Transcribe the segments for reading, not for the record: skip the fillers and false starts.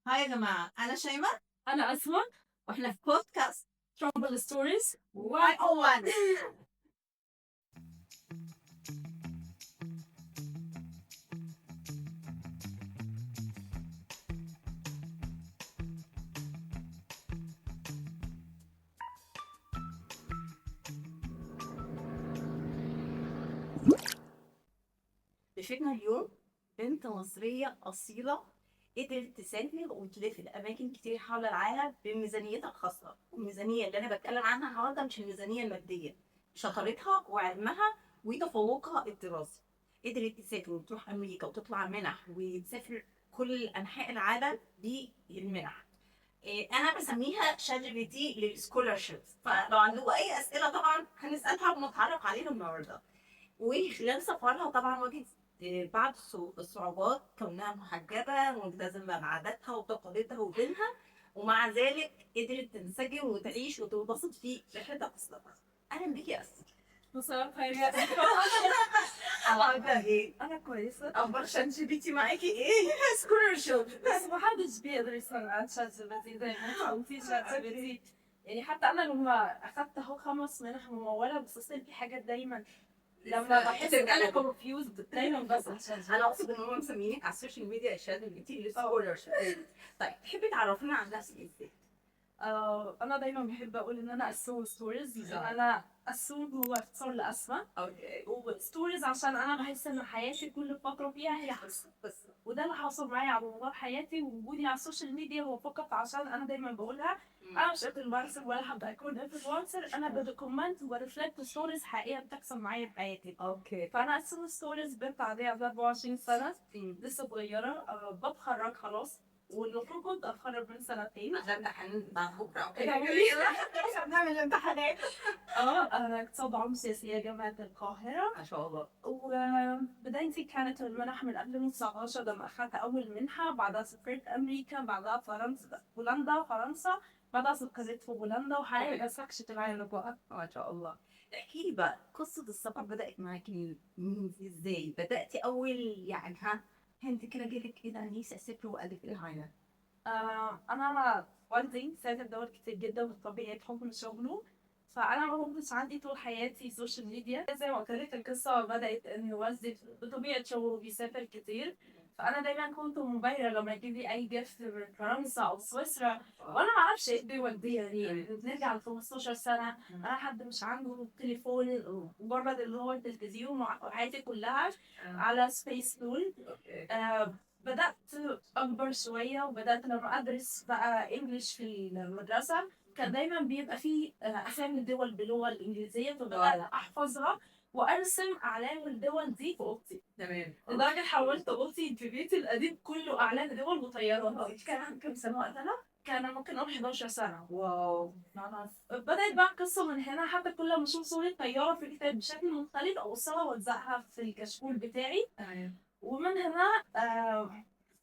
Hi يا جماعة، أنا شيماء. أنا أسماء. وإحنا في بودكاست Trouble Stories 101. ضيفتنا اليوم بنت مصرية أصيلة قدرت تسافر وتلف لأماكن كتير حول العالم بميزانيتها الخاصة. والميزانية اللي أنا بتكلم عنها النهاردة مش الميزانية المادية، شطارتها وعلمها وتفوقها الدراسي. قدرت تسافر وتروح أمريكا وتطلع منح وتسافر كل أنحاء العالم بالمنح. أنا بسميها ChatGPT لل scholarships، فلو عندكم أي أسئلة طبعا هنسألها ونتعرف عليها النهاردة. وخلال سفرها طبعا واجهت بعض الصعوبات، كونها محجبة وملتزمة بعاداتها وتقاليدها ودينها، ومع ذلك قدرت تنسجم وتعيش وتنبسط في رحلتها في السفر. أهلا بيكي يا أسماء. مساء الخير يا أسماء. عاملة إيه؟ أنا كويسة. أخبار ChatGPT معاكي إيه؟ scholarship. بس ما حدش بيقدر يستغنى عن ChatGPT، دايما في ChatGPT. يعني حتى أنا لما أخدت أهو 5 منح ممولة، بس still في حاجات دايما لما بحس ان انا confused دايما بسال. انا اقصد ان هم مسمينك على ال social media ChatGPT لل scholarship. طيب، تحبي تعرفينا عن نفسك ازاي؟ انا دايما بحب اقول ان انا اسو stories. انا اسو هو اختصار لاسماء. okay. و stories عشان انا بحس ان حياتي كل فترة فيها هي قصة، بس وده اللي حصل معايا على مدار حياتي. ووجودي على ال social media هو فقط عشان انا دايما بقولها، انا مش influencer ولا حابة اكون influencer، انا ب document وب reflect stories حقيقية بتحصل معايا في حياتي. okay. فانا اسو stories بنت عادية عندها 24 سنة، لسه صغيرة، بتخرج خلاص، والمفروض كنت اتخرج من سنتين. عشان امتحان بعد بكره. okay. بنعمل امتحانات. انا اقتصاد علوم سياسية جامعه القاهرة. ما شاء الله. وبدايتي كانت المنح من 2019 لما اخدت اول منحه، بعدها سافرت امريكا، بعدها فرنسا، هولندا، فرنسا، بعدها استقريت في هولندا، وحاليا بستكشف العالم بقى. ما شاء الله. احكي لي بقى قصة السفر بدأت معاكي ازاي؟ بدأتي أول يعني ها انت كده جالك كده نفسي أسافر وألف العالم؟ أنا والدي سافر دول كتير جدا بطبيعة حكم شغله، فأنا ما كنتش عندي طول حياتي social media. زي ما قلت لك القصة بدأت إن والدي بطبيعة شغله بيسافر كتير، فأنا دايما كنت منبهرة لما يجيب لي أي gift من فرنسا أو سويسرا، وأنا ما أعرفش إيه الدول دي. يعني بنرجع ل 15 سنة، أنا حد مش عنده تليفون، مجرد اللي هو التلفزيون وحياتي كلها على سبيس تون. بدأت أكبر شوية وبدأت لما أدرس بقى English في المدرسة، كان دايما بيبقى فيه أسامي الدول باللغة الإنجليزية، فبدأت أحفظها وأرسم أعلام الدول دي في أوضتي. تمام. لدرجة حولت أوضتي في بيتي القديم كله أعلام دول وطيارات. انت كان عندك كام سنة وقتها؟ كان ممكن أقول 11 سنة. wow. بدأت بقى القصة من هنا. حتى كل ما أشوف صورة طيارة في الكتاب بشكل مختلف أوصلها وألزقها في الكشكول بتاعي. تمام. ومن هنا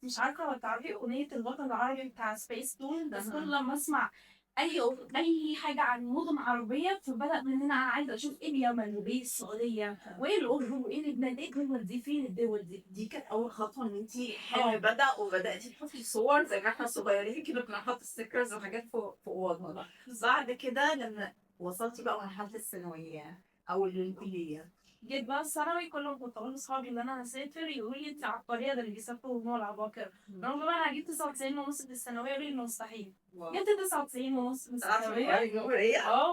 مش عارفة لو تعرفي أغنية الوطن العربي بتاع سبيس تون، بس كل لما أسمع أي حاجة عن مدن عربية، فبدأ من هنا أنا عايزة أشوف إيه اليمن وإيه السعودية وإيه الأردن وإيه لبنان، إيه الدول دي، فين الدول دي؟ دي كانت أول خطوة إن أنت حلم بدأ وبدأتي تحطي صور زي ما إحنا صغيرين كده كنا نحط stickers وحاجات في أوضنا. بعد كده لما وصلتي بقى مرحلة الثانوية أو الكلية، جيت بقى الثانوي كل ما كنت اقول لاصحابي ان انا هسافر يقولوا لي انت عبقرية، ده اللي بيسافروا هم العباقرة. رغم بقى انا جبت 99.5 في الثانوية، يقولوا لي مستحيل. جبت 99.5 في الثانوية.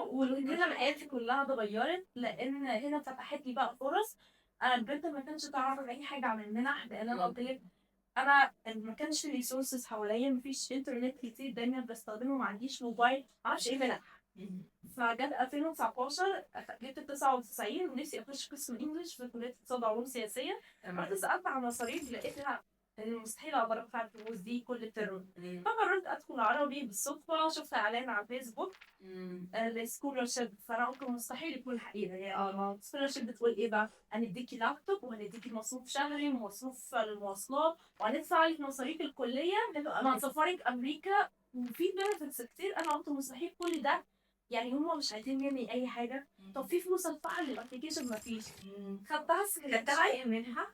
وهنا حياتي كلها اتغيرت، لان هنا فتحت لي بقى فرص. انا البنت ما كانتش تعرف اي حاجة عن المنح، لان انا قلت لك انا ما كانش resources حواليا، مفيش انترنت كتير دايما بستخدمه، ما عنديش موبايل، ما اعرفش ايه منح. فجت 2019 جبت 99 ونفسي اخش قسم English في كليه اقتصاد وعلوم سياسية. رحت سالت على مصاريف، لقيتها مستحيل اقدر ادفع الفلوس دي كل ترم، فقررت ادخل عربي. بالصدفة شفت اعلان على فيسبوك لل scholarship، فانا قلت مستحيل يكون حقيقة. يعني scholarship بتقول ايه بقى؟ هنديكي لابتوب وهنديكي مصروف شهري ومصروف المواصلات وهندفع لك مصاريف الكلية وهنسفرك امريكا، وفي benefits كتير. انا قلت مستحيل كل ده، يعني هما مش عايزين مني اي حاجة. طب في فلوس ادفعها لل application؟ مفيش. خدتها كانت تبع ايه منها؟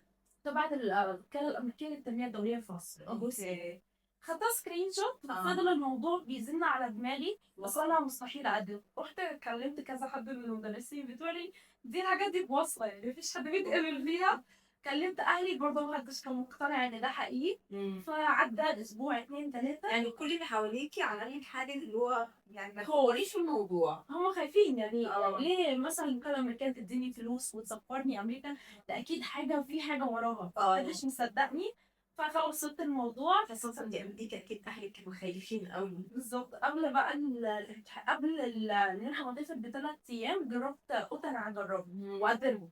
تبعت الوكالة الامريكية للتنمية الدولية في مصر. okay. خدتها screenshot. فضل الموضوع بيزن على دماغي، بس انا مستحيل اقدم. رحت كلمت كذا حد من المدرسين بتوعي، دي الحاجات دي بوصله يعني مفيش حد بيتقبل فيها. كلمت اهلي برضه محدش كان مقتنع ان ده حقيقي. فعدى اسبوع 2 3، يعني كل اللي حواليكي عاملين حاجة اللي هو يعني ما تفكريش في الموضوع، هم خايفين يعني. ليه مثلا الوكالة الامريكية تديني فلوس وتسفرني امريكا؟ ده اكيد حاجة، في حاجة وراها. محدش مصدقني. فخلاص سبت الموضوع. خاصة دي أمريكا، أكيد أهلك كانوا خايفين أوي. بالظبط. قبل بقى قبل المنحة ما تقفل ب3 أيام جربت، قلت أنا هجربه وأقدمه.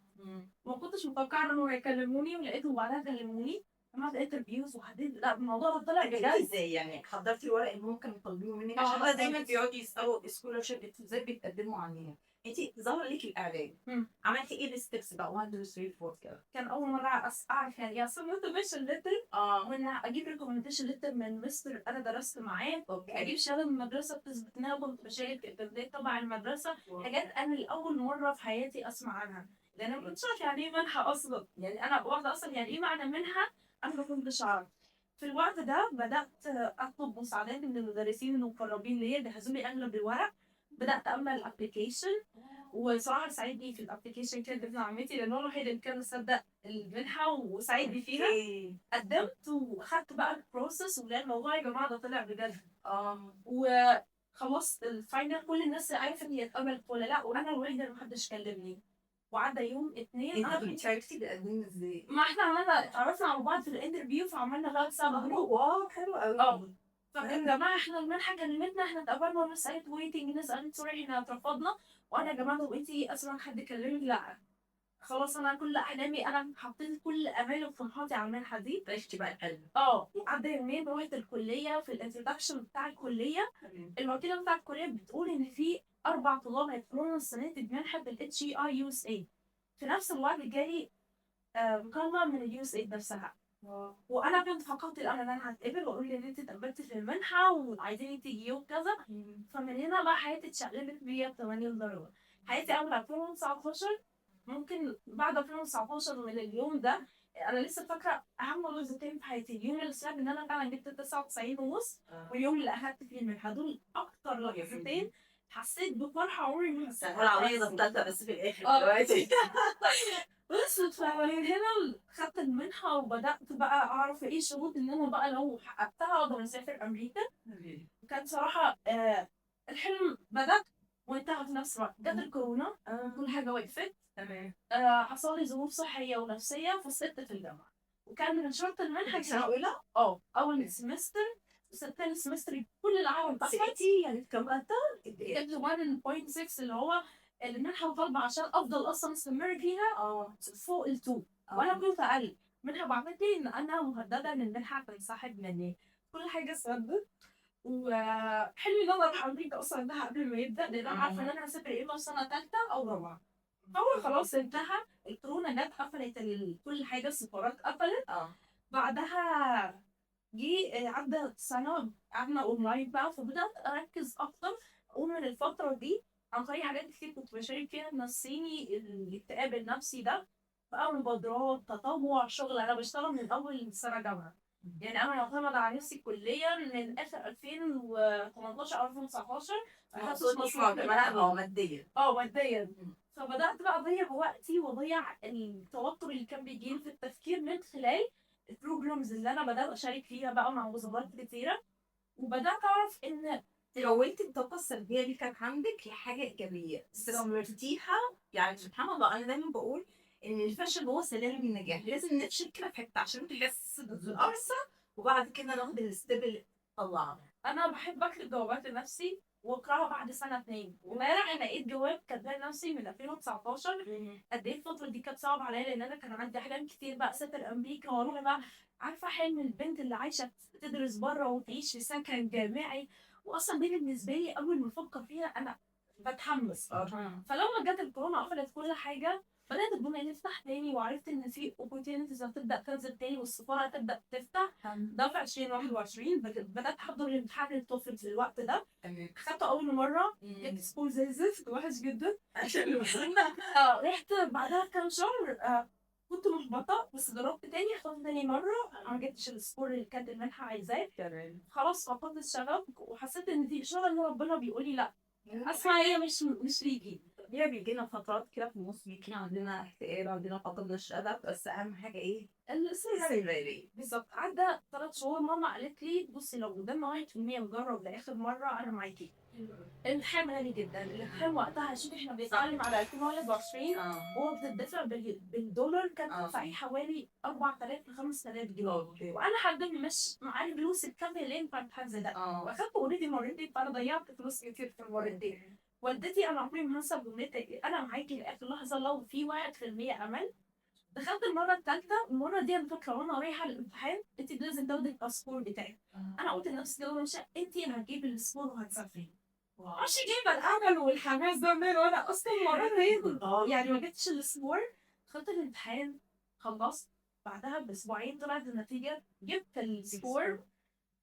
ما كنتش متوقعة إنهم هيكلموني، ولقيتهم بعدها كلموني، عملت interviews وحددت. لا الموضوع ده طلع بجد. ازاي يعني حضرتي الورق اللي ممكن يطلبوه منك؟ عشان دايما بيقعدوا يسألوا scholarship انتوا ازاي بتقدموا عليها؟ انت ظهر ليكي الاعلان، عملتي ايه ال steps بقى 1 2 3 4 كده؟ كان اول مرة اعرف يعني ايه اصلا motivation letter، وان اجيب recommendation letter من مستر انا درست معاه، اجيب شهادة من المدرسة بتثبت ان انا كنت بشارك في التدريب تبع المدرسة. حاجات انا لاول مرة في حياتي اسمع عنها، لان انا ما كنتش عارفه يعني ايه منحه اصلا. يعني انا واحدة اصلا يعني ايه معنى منحه، انا ما كنتش عارفه. في الوقت ده بدات اطلب مساعدات من المدرسين المقربين ليا، جهزوا لي اغلب الورق. بدات املى ال application، وصراحة ساعدني في ال application كان ابن عمتي، لان هو الوحيد اللي كان مصدق المنحة وساعدني فيها. قدمت واخدت بقى ال process، ولقيت الموضوع يا جماعة ده طلع بجد. وخلصت ال final، كل الناس عارفه ان هي اتقبلت ولا لا، وانا الوحيدة اللي محدش كلمني. وعدى يوم 2. انا كنت عرفتي تقدمي ازاي؟ ما احنا عملنا اتعرفنا على بعض في ال interview، فعملنا واتساب group. wow حلو قوي. فيا جماعة احنا المنحة كلمتنا، احنا اتقبلنا، وناس قالت waiting، ناس قالت sorry احنا اترفضنا. وانا يا جماعة طب انتي اصلا حد كلمني؟ لا خلاص انا كل احلامي، انا حطيت كل امالي وطموحاتي على المنحة دي. عشتي بقى الحلم. عدى يومين رحت الكلية، في ال introduction بتاع الكلية الوكيله بتاع الكلية بتقول ان في 4 طلاب هيدخلوا السنة دي بمنحه ال HEI USA. في نفس الوقت جالي مكالمة من ال USAID نفسها، وانا كنت فقدت الامل ان انا هتقبل، واقول لي ان انت اتقبلتي في المنحة وعايزين تيجي يوم كذا. فمن هنا بقى حياتي اتشقلبت 180 درجه. حياتي اول 2019، ممكن بعد 2019 من اليوم ده انا لسه فاكره اهم لحظتين في حياتي، اليوم اللي سمعت ان انا فعلا جبت 99.5، واليوم اللي اخدت فيه المنحة. دول اكتر لحظتين حسيت بفرحة عمري ما حسيتها. والعربية الثالثة بس في الاخر دلوقتي. بس فمن هنا خدت المنحة، وبدات بقى اعرف ايه الشروط ان انا بقى لو حققتها اقدر اسافر امريكا. كان صراحة الحلم بدا وانتهى في نفس الوقت. جت الكورونا، كل حاجة وقفت. تمام. حصل لي ظروف صحية ونفسية، فسقطت في الجامعة، وكان من شرط المنحة سنة اولى، اول semester، ثاني semester كل العالم سقطتي. يعني كم مادة؟ جبت 1.6 اللي هو المنحة طالبه عشان افضل اصلا استمر فيها فوق ال2، وانا كنت اقل. منحه بعتت لي ان انا مهددة ان المنحة تنسحب مني، كل حاجة سدت. وحلمي ان انا اروح امريكا اصلا انتهى قبل ما يبدا، لان انا عارفه ان انا هسافر يا اما في سنة ثالثة او رابعه. فهو خلاص انتهى. الكورونا جت قفلت كل حاجة، السفارات قفلت. بعدها جه عدى سنة قعدنا اونلاين بقى، فبدات اركز اكتر. ومن الفترة دي عن طريق حاجات كتير كنت بشارك فيها تنسيني الاكتئاب النفسي ده بقى، مبادرات، تطوع، شغل. انا بشتغل من اول سنة جامعه، يعني انا معتمدة على نفسي كليا من اخر 2018 او 2019. ما حطيتش ماديا. ماديا. فبدات بقى اضيع وقتي واضيع التوتر اللي كان بيجيلي في التفكير من خلال ال programs اللي انا بدات اشارك فيها بقى مع وزارات كتيرة. وبدات اعرف ان حولتي الطاقة السلبية اللي كانت عندك لحاجة ايجابية استثمرتيها. يعني سبحان الله، انا دايما بقول ان الفشل هو سلالم النجاح، لازم نفشل كده في حتة عشان تحس بالقرصه، وبعد كده ناخد ال step اللي طلعنا. انا بحب اكتب جوابات لنفسي واقراها بعد سنة 2. وامبارح لقيت جواب كاتباه لنفسي من 2019. قد ايه الفترة دي كانت صعبة عليا، لان انا كان عندي احلام كتير بقى، اسافر امريكا واروح بقى، عارفه حلم البنت اللي عايشه تدرس بره وتعيش في سكن جامعي. واصلا دي بالنسبة لي اول ما افكر فيها انا بتحمس. فلما جت الكورونا قفلت كل حاجة، بدات الدنيا تفتح تاني، وعرفت ان في opportunities هتبدا تنزل تاني، والسفاره هتبدا تفتح. ده في 2021 بدات احضر الامتحان ال TOEFL في الوقت ده. خدته اول مرة، جبت score زي الزفت، وحش جدا. عشان رحت بعدها كام شهر كنت محبطة، بس جربت تاني، اخترت تاني مرة ما جبتش ال score اللي كانت المنحة عايزاه. تمام. خلاص فقدت الشغف وحسيت ان دي اشارة ان ربنا بيقول لي لا، اسمع هي مش ليكي. طبيعي بيجي لنا فترات كده في النص بيكون عندنا اكتئاب، عندنا فقدنا الشغف، بس اهم حاجة ايه؟ الاستمرارية. بالظبط. عدى 3 شهور ماما قالت لي بصي لو قدامنا 1% نجرب لاخر مرة انا معاكي. الامتحان غالي جدا، الامتحان وقتها شوفي احنا بنتكلم على 2021 وهو بتدفع بالدولار، كانت بتدفعي حوالي 4000 ل 5000 جنيه، وانا حد مش معايا فلوس الكافيه اللي ينفع امتحان زي ده، واخدت already مرتين، فانا ضيعت فلوس كتير في المرتين. والدتي انا عمري ما هنسى جملتها، انا معاكي لاخر لحظة لو في 1% امل. دخلت المرة الثالثة، المرة دي انا فاكره وانا رايحة الامتحان انت لازم تاخدي الباسبور بتاعك. انا قلت لنفسي كده مش انت اللي هتجيبي ال score وهتسافري. معرفش جايبه الامل والحماس ده منين وانا اصلا مرتين يعني ما جبتش ال score. دخلت الامتحان خلصت، بعدها باسبوعين طلعت النتيجة، جبت ال score،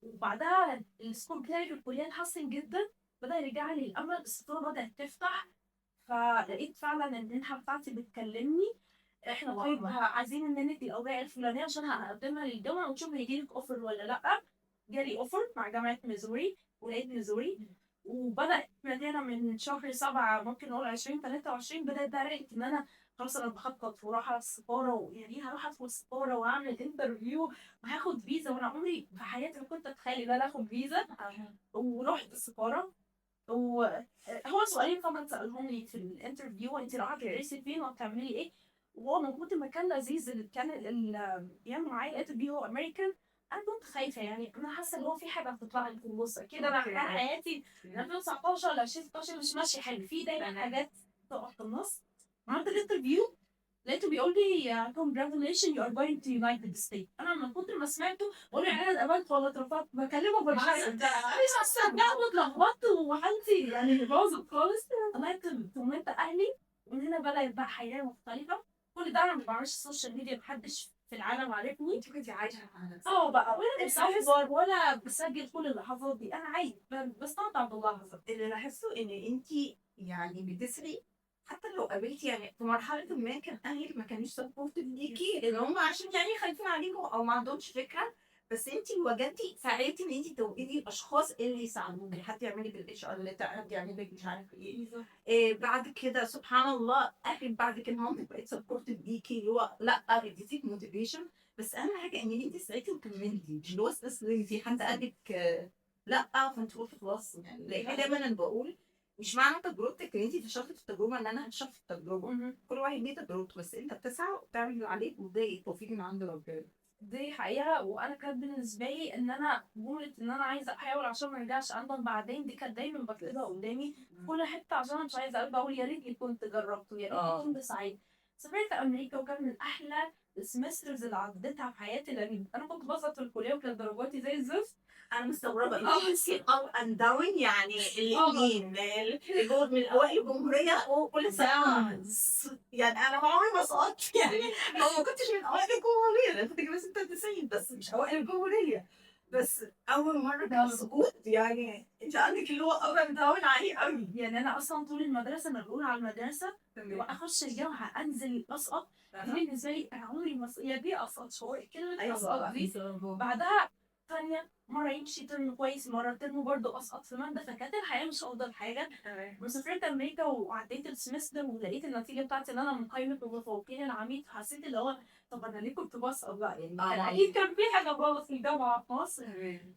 وبعدها ال score بتاعي في الكلية اتحسن جدا، بدأ يرجع لي الامل، الستارة بدأت تفتح، فلقيت فعلا ان المنحة بتاعتي بتكلمني، احنا طيب عايزين منك الاوراق الفلانية عشان هقدمها للجامعة ونشوف هيجيلك offer ولا لا. جالي offer مع جامعه ميزوري، ولاية ميزوري، وبدات من هنا من شهر 7 ممكن نقول 2023 بدات بقى رحله ان انا خلاص انا بخطط وراح على السفارة، ويعني هروح ادخل السفارة واعمل interview وهاخد فيزا، وانا عمري في حياتي ما كنت اتخيل ان انا اخد فيزا. ورحت السفارة، وهو سؤالين طبعا سالهم لي في ال interview، انت رايحة تدرسي فين وهتعملي ايه؟ وهو موجود المكان لذيذ اللي كان بيعمل معايا ال interview هو امريكان. انا كنت خايفة، يعني انا حاسه ان هو في حاجة هتطلع لي في النص كده. انا حياتي من 2019 ل 2016 مش ماشية حلو، في دايما حاجات تقع في النص. عملت ال interview لقيته بيقول لي congratulations you are going to United States. انا من كتر ما سمعته بقول له يعني انا اتقبلت ولا اترفضت، بكلمه بالعربي مش مصدقه، واتلخبطت وحالتي يعني باظت خالص. طلعت طمنت اهلي، ومن هنا بدات بقى حياة مختلفة. كل ده انا ما بعملش ال social media، محدش في العالم عارفني. انت كنتي عايشه مع نفسك بقى، ولا بصور ولا بسجل كل اللحظات دي، انا عادي بستمتع باللحظة. اللي لاحظته ان انت يعني بتسعي حتى لو قابلتي يعني في مرحلة ما كان اهلك ما كانوش supportive ليكي، لان هم عشان يعني خايفين عليكوا او ما عندهمش فكرة، بس انت وجدتي سعيتي ان انت توجدي الاشخاص اللي يساعدوكي، حد يعمل لك ال HR، حد يعمل لك مش عارف ايه. بعد كده سبحان الله اهلك بعد كده مامتك بقت supportive ليكي، اللي هو لا اديتك motivation. بس اهم حاجة ان انت سعيتي وكملتي، مش اللي هو استسلمتي حد قال لك لا فانت قلتي خلاص. يعني لان دايما انا بقول مش معنى تجربتك ان انت فشلتي في التجربة ان انا هفشل في التجربة. كل واحد ليه تجربته، بس انت بتسعى وبتعمل اللي عليك وده التوفيق من عند ربنا. دي حقيقة. وانا كانت بالنسبة لي ان انا جملة ان انا عايزه احاول عشان ما ارجعش اندم بعدين، دي كانت دايما بكتبها قدامي في كل حتة، عشان انا مش عايزه ارجع اقول يا ريتني كنت جربت ويا ريتني كنت سعيد. سافرت امريكا وكان من احلى ال semesters اللي عديتها في حياتي، لان انا كنت بسقط في الكلية وكانت درجاتي زي الزفت. انا مستغربه انت up and down، يعني الاثنين اللي هو من اوائل الجمهورية وكل سنة يعني انا عمري ما سقطت، يعني ما كنتش من اوائل الجمهورية، انا كنت جايبه 96 بس مش اوائل الجمهورية، بس اول مرة كان سقوط. يعني انت عندك اللي هو up and down عالي قوي. يعني انا اصلا طول المدرسة انا بقول على المدرسة واخش الجامعة انزل اسقط، دي بالنسبة لي انا عمري ما يا دي اسقط شعور كلمة اسقط دي. بعدها ثانية مرة يمشي ترم كويس، مرة ترم برضه أسقط في مادة، فكانت الحياة مش أفضل حاجة. وسافرت أمريكا وعديت ال semester ولقيت النتيجة بتاعتي إن أنا من قائمة المتفوقين العميد، فحسيت اللي هو طب أنا ليه كنت بسقط بقى؟ يعني أكيد كان في حاجة غلط في الجامعة في مصر.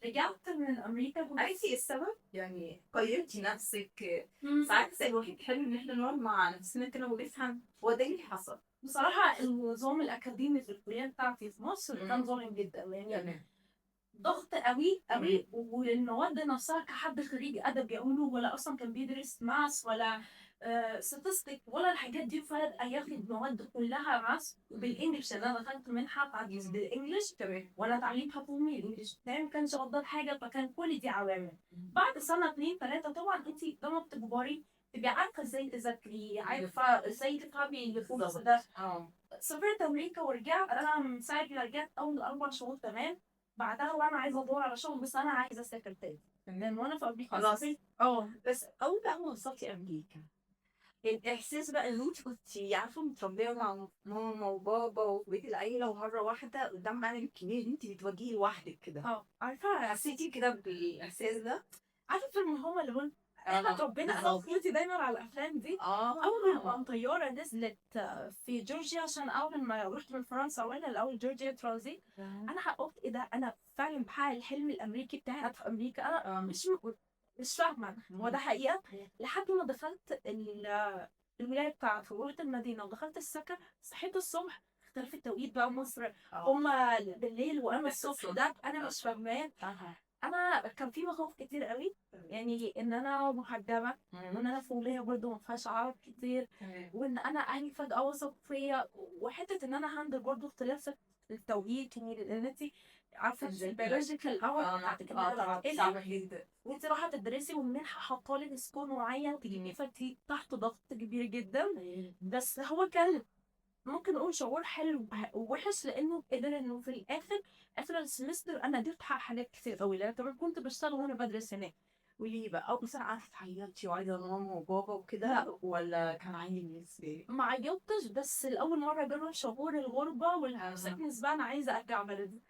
رجعت من أمريكا. عرفتي إيه السبب؟ يعني قيمتي نفسك؟ ساعات الواحد حلو إن إحنا نقعد مع نفسنا كده ونفهم هو ده اللي حصل. بصراحة النظام الأكاديمي في الكلية بتاعتي في مصر كان ظالم جدا، يعني ضغط قوي قوي، والمواد نفسها كحد خريج ادب يقولوا ولا اصلا كان بيدرس math ولا statistic ولا الحاجات دي، فجأة ياخد مواد كلها math بال English، لان انا دخلت منحه بتاعت بال English وانا تعليم حكومي ال English بتاعي ما كانش افضل حاجة، فكان كل دي عوامل. بعد سنة 2 3 طبعا انت لما بتكبري تبقي عارفه ازاي تذاكري، عارفه ازاي تفهمي الكورس ده. سافرت امريكا ورجعت، انا من ساعة ما رجعت اول 4 شهور تمام، بعدها وانا عايزه ادور على شغل، بس انا عايزه اسافر تاني. لان وانا في امريكا خلاص. سافرت بس اول بقى ما وصلتي امريكا الاحساس بقى ان انت كنت عارفه متربيه مع ماما وبابا وبيت العيلة، ومرة واحدة قدام عالم كبير انت بتواجهيه لوحدك كده. عارفه حسيتي كده بالاحساس ده؟ عارفه فيلم Home Alone؟ احنا اتربينا طفولتي دايما على الافلام دي. اول ما طيارة نزلت في جورجيا، عشان اول ما رحت من فرنسا وانا الاول جورجيا ترانزيت، انا قلت ايه ده، انا فعلا بحقق الحلم الامريكي بتاعي في امريكا. انا مش فاهمه هو ده حقيقة، لحد ما دخلت الولاية بتاعتي ورحت المدينة ودخلت السكن. صحيت الصبح اختلف التوقيت بقى، مصر هما بالليل وانا الصبح، ده انا مش فاهماه. انا كان في مخاوف كتير قوي، يعني ان انا محجبة، وان انا في ولاية برضه ما فيهاش عرب كتير، وان انا اهلي فجاة وثقوا فيا، وحتة ان انا handle برضه اختلاف التوقيت، لان انت عارفه ال biological hour بتاعتك صعبة جدا، وانت رايحة تدرسي والمنحه حاطه لك score معين تجيبيه، فانت تحت ضغط كبير جدا. بس هو كان ممكن نقول شعور حلو ووحش، لانه قدر انه في الاخر اخر ال semester انا قدرت احقق حاجات كتير قوي، لان طبعا كنت بشتغل وانا بدرس هناك. قولي بقى، او مثلا قعدتي تعيطي وعايزه ماما وبابا وكده، ولا كان عادي بالنسبة لك؟ ما عيطتش، بس الاول مرة جرب شعور الغربة وال homesickness بقى، انا عايزه ارجع بلدي،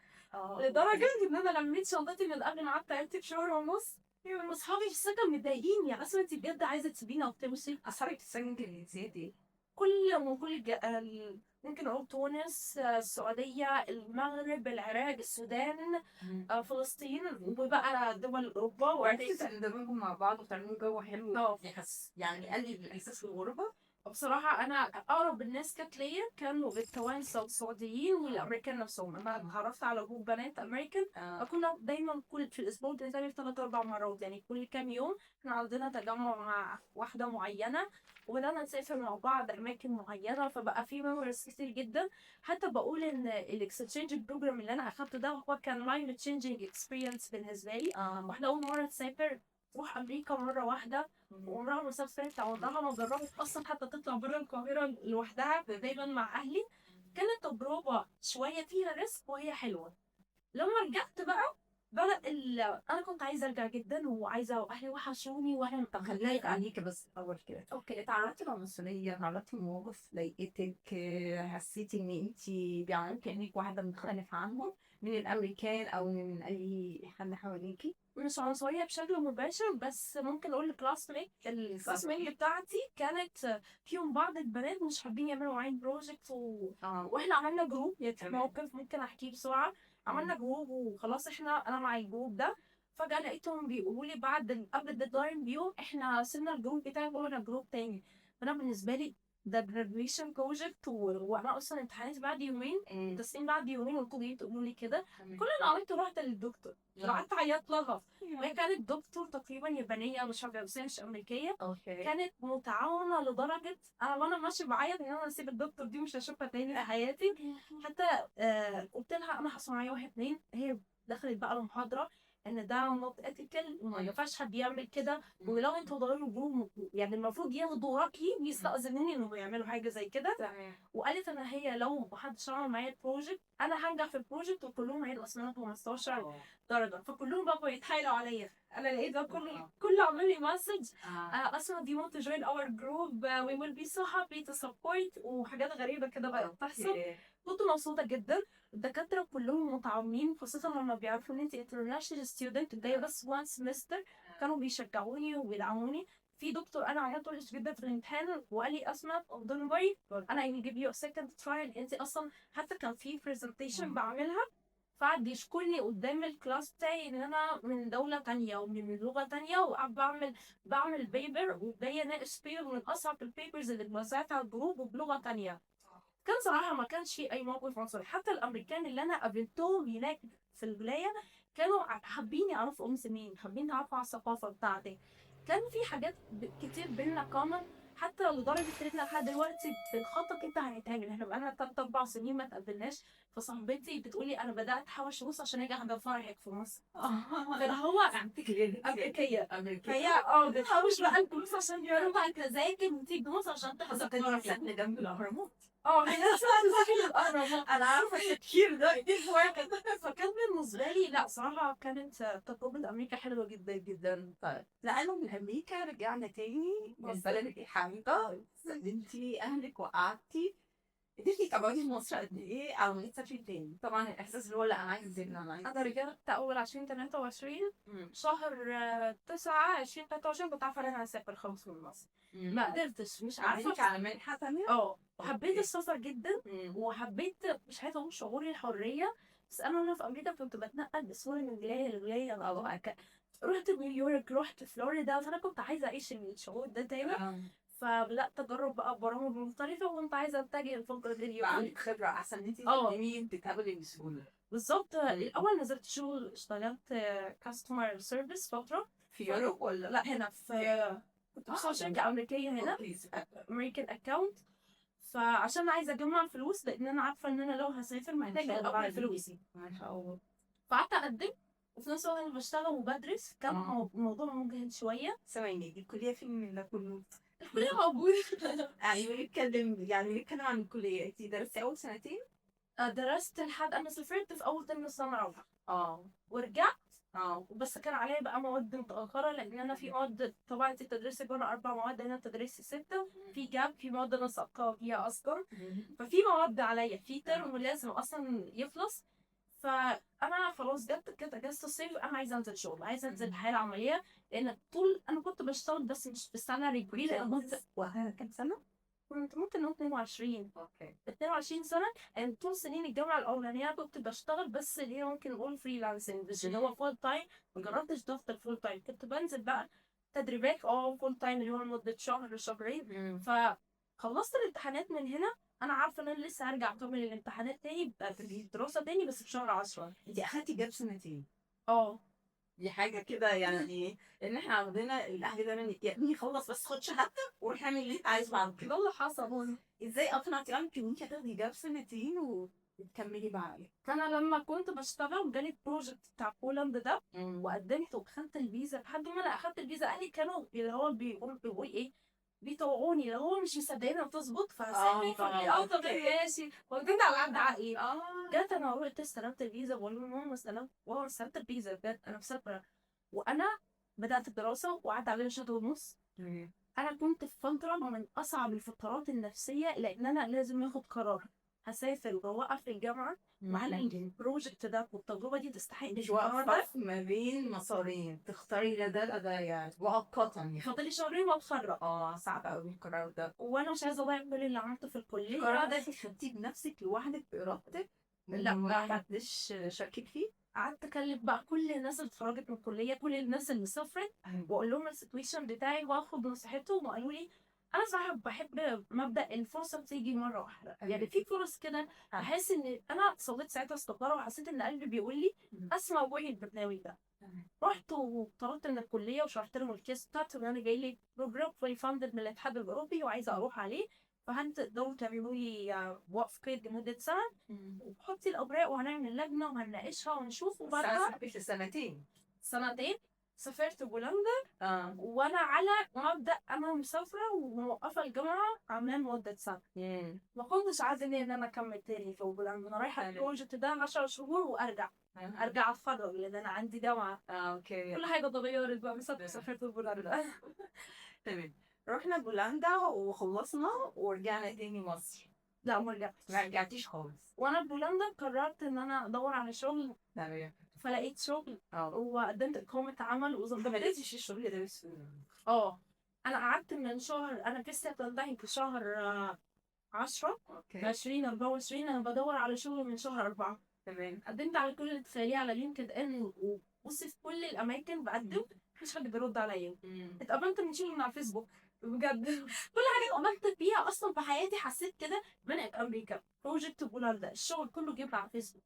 لدرجة ان انا لميت شنطتي من قبل ما قعدت عيلتي بشهر ونص. اصحابي في السكن متضايقين، يا اسماء انت بجد عايزه تسيبينا وتمشي؟ اصحابك في السكن كانوا جنسيات ايه؟ كل ممكن اقول تونس، السعودية، المغرب، العراق، السودان، فلسطين، وبقى دول اوروبا. وعرفتوا تندمجوا مع بعض وتعملوا جو حلو يحس يعني قلل الاحساس بالغربة؟ بصراحة انا اقرب الناس كانت ليا كانوا التوانسة والسعوديين والامريكان نفسهم. انا اتعرفت على group بنات امريكان، فكنا دايما كل في الاسبوع بنتقابل 3-4 مرات، يعني كل كام يوم احنا عندنا تجمع مع واحدة معينة، وبدأنا نسافر مع بعض اماكن معينة، فبقى في memories كتير جدا. حتى بقول ان ال exchange program اللي انا اخدته ده هو كان life changing experience بالنسبة لي. واحنا اول مرة تسافر تروح امريكا مرة واحدة، وعمرها ما سافرت، عمرها ما جربت اصلا حتى تطلع بره القاهرة لوحدها، دايما مع اهلي. كانت تجربه شوية فيها risk وهي حلوة. لما رجعت بقى بدأ انا كنت عايزه ارجع جدا، وعايزه اهلي وحشوني، وانا طب خليني عليكي بس الاول كده. okay. اتعرضتي لعنصريه؟ اتعرضتي لمواقف ضايقتك؟ حسيتي ان انت بيعاملوك كانك واحدة مختلفة عنهم من الامريكان او من اي حد حواليكي؟ مش عنصرية بشكل مباشر، بس ممكن اقول ال classmate بتاعتي كانت فيهم بعض البنات مش حابين يعملوا معايا project واحنا عملنا group. يعني موقف ممكن احكيه بسرعة، عملنا group وخلاص احنا انا مع ال group ده. فجأة لقيتهم بيقولوا لي بعد قبل ال deadline بيوم احنا سيبنا ال group بتاعك وقلنا group تاني. فانا بالنسبة لي ده graduation project، وانا اصلا امتحاناتي بعد يومين، التسليم بعد يومين، وانتوا جايين تقولوا لي كده. كل اللي عملته رحت للدكتور، قعدت اعيط لها. وهي كانت دكتور تقريبا يابانية، مش عارفه بس مش امريكية. كانت متعاونة لدرجة انا وانا ماشية بعيط ان انا اسيب الدكتور دي مش هشوفها تاني في حياتي. حتى قلت لها انا حصل معايا 1 2، هي دخلت بقى المحاضرة ان ده not ethical وما ينفعش حد يعمل كده، ولو انتوا ضروري group يعني المفروض ياخدوا رايي ويستأذنوني انهم يعملوا حاجة زي كده. وقالت ان هي لو محدش عمل معايا ال project انا هنجح في ال project وكلهم هينقص منهم 15 درجه. فكلهم بقوا يتحايلوا عليا. انا لقيت بقى كله عامل لي message اصلا do you want to join our group، we will be so happy to support، وحاجات غريبة كده بقت تحصل. كنت مبسوطة جدا. الدكاترة كلهم متعاونين، خصوصا لما بيعرفوا ان انت international student جاية بس one semester، كانوا بيشجعوني وبيدعموني. في دكتور انا عيطت وحش جدا في الامتحان وقال لي اسماء don't worry، انا I will give you a second trial. انت اصلا حتى كان في presentation بعملها، فقعد يشكرني قدام ال class بتاعي ان انا من دولة تانية ومن لغة تانية، وقعد بعمل paper وجاية اناقش paper من اصعب ال papers اللي اتوزعت على ال group وبلغه تانية. كان صراحة ما كانش في اي موقف عنصري. حتى الامريكان اللي انا قابلتهم هناك في الولاية كانوا حابين يعرفوا ام مين، حابين يعرفوا على الثقافة بتاعتي. كان في حاجات كتير بينا common، حتى لدرجة ان احنا لحد دلوقتي بنخطط امتى هنتقابل. احنا بقالنا 3-4 سنين ما اتقابلناش. فصاحبتي بتقولي انا بدات احوش فلوس عشان اجي احضر فرحك في مصر. فهو امريكية، فهي بتحوش بقى الفلوس عشان يروح تذاكر وتيجي مصر عشان تحضر فرحك. ساكنة جنب الاهرامات. اه في ناس تروح الاهرامات. انا عارفه التفكير ده كتير واحد. فكان بالنسبة لي لا صراحة كانت تجربه امريكا حلوة جدا جدا. طيب لانه من امريكا رجعنا تاني للبلد الحبيبة، سلمتي اهلك وقعدتي، قدرتي تقعدي في مصر قد ايه على ما تسافري تاني؟ طبعا الاحساس اللي هو لا انا عايز انزل، انا عايز انا رجعت اول 2023 شهر 9 2023 كنت عارفه ان انا هسافر خلاص من مصر. ما قدرتش، مش عارفه. عارفه على منحه تانية؟ اه وحبيت السفر جدا، وحبيت مش عايزه اقول شعور الحرية، بس انا وانا في امريكا كنت بتنقل بسهولة من ولاية لولاية او رحت نيويورك، رحت فلوريدا، فانا كنت عايزه اعيش الشعور ده دايما. فبدات اجرب بقى برامج مختلفة، وكنت عايزه اتجه الفترة دي. عندك خبره احسن ان انت تقدمي تتقابلي بسهولة. بالظبط. الاول نزلت شغل، اشتغلت customer service فترة في Europe ولا لا هنا في كنت بشتغل شركة امريكية هنا American account. فعشان عايزه اجمع فلوس، لان انا عارفه ان انا لو هسافر محتاجه الاول فلوسي. ما شاء الله. فقعدت اقدم، وفي نفس الوقت انا بشتغل وبدرس. كان الموضوع مجهد شوية. ثواني، الكلية فين من ده كله؟ الكلية موجودة. يعني بنتكلم عن الكلية، انت درستي اول سنتين؟ درست لحد انا سافرت في اول ترم سنة رابعه. ورجعت. بس كان عليا بقى مواد متاخرة، لان انا في مواد طبعا انت بتدرسي بره 4 مواد، هنا تدرسي 6، في gap، في مواد انا ساقطه فيها اصلا، ففي مواد عليا في ترم لازم اصلا يخلص. فانا خلاص جت كده اجازه الصيف، انا عايزه انزل شغل، عايزه انزل الحياة العملية، لان طول انا كنت بشتغل بس مش بال salary كبير. وقتها كام سنة؟ كنت ممكن نقول 22. okay 22 سنة. يعني طول سنين الجامعة الاولانية كنت بشتغل، بس اللي هي ممكن نقول freelancing، مش اللي هو full time. ما جربتش ضغط ال full time، كنت بنزل بقى تدريبات full time اللي هو لمدة شهر شهرين. فخلصت الامتحانات من هنا، انا عارفه ان انا لسه هرجع اكمل الامتحانات تاني في الدراسة تاني، بس في شهر 10. انت اخدتي gap سنتين؟ دي حاجة كده يعني ان احنا عندنا الاهل دايما يا ابني خلص بس خد شهادتك وروح اعمل اللي انت عايزه بعد كده. ده اللي حصل. ازاي اقنعتي امك ان انت هتاخدي gap سنتين وتكملي بعد؟ انا لما كنت بشتغل جالي project بتاع بولندا ده، وقدمت وخدت الفيزا. لحد ما انا اخدت الفيزا اهلي كانوا اللي هو بيقول ايه، بيطوعوني، اللي هو مش مصدقين انها بتظبط، فهسافر. طب ماشي، واخدين على قد عقلي. جت انا رحت استلمت الفيزا، بقول لهم ماما استلمت، بابا استلمت الفيزا بجد انا مسافرة. وانا بدات الدراسة وقعدت عليها شهر ونص. انا كنت في فترة من اصعب الفترات النفسية، لان انا لازم اخد قرار، هسافر وأوقف الجامعة مع ال project ده والتجربة دي تستحق. مش واقفة ما بين مسارين، تختاري لا ده لا ده يعني مؤقتا يعني. فاضل لي شهرين واتخرج. صعب قوي القرار ده، وانا مش عايزه اضيع كل اللي عملته في الكلية. القرار ده انت خدتيه بنفسك لوحدك بارادتك؟ لا، ما حدش شكك فيه. قعدت اكلم بقى كل الناس اللي اتخرجت من الكلية، كل الناس اللي سافرت، واقول لهم ال situation بتاعي واخد نصيحتهم. وقالوا لي انا صراحة بحب مبدا الفرصة بتيجي مرة واحدة، يعني في فرص كده احس ان انا صليت ساعتها استخاره، وحسيت ان قلبي بيقول لي اسمع وحي البرنامج ده. رحت وطلبت من الكلية وشرحت لهم ال case بتاعتي، وان انا جاي لي program fully funded من الاتحاد الاوروبي وعايزه اروح عليه، فهل تقدروا تعملوا لي وقف قيد لمدة سنة، وحطي الاوراق وهنعمل لجنة وهنناقشها ونشوف. وبعدها سنتين سافرت بولندا. وانا على مبدا انا مسافرة وموقفه الجامعة عاملاه لمدة سنة. ما كنتش عايزه ان انا اكمل تاني في بولندا، انا رايحة ال project ده 10 شهور وارجع ارجع اتخرج لان انا عندي جامعه. okay كل حاجة اتغيرت بقى بسبب سافرت بولندا. تمام، رحنا بولندا وخلصنا ورجعنا تاني مصر. لا ما رجعتش. ما رجعتيش خالص. وانا في بولندا قررت ان انا ادور على شغل. تمام. فلقيت شغل وقدمت اقامه عمل وظبطت. ما لقيتيش الشغل ده بسهولة. انا قعدت من شهر، انا لسه بتنتهي في شهر 10 2024، انا بدور على شغل من شهر 4. تمام. قدمت على كل اللي تخيليه على LinkedIn، وبصي في كل الاماكن بقدم، مفيش حد بيرد عليا. اتقبلت من شغل من على الفيسبوك بجد. كل حاجة اتقبلت فيها اصلا في حياتي حسيت كده منعت امريكا، project بولندا، الشغل كله جه على الفيسبوك.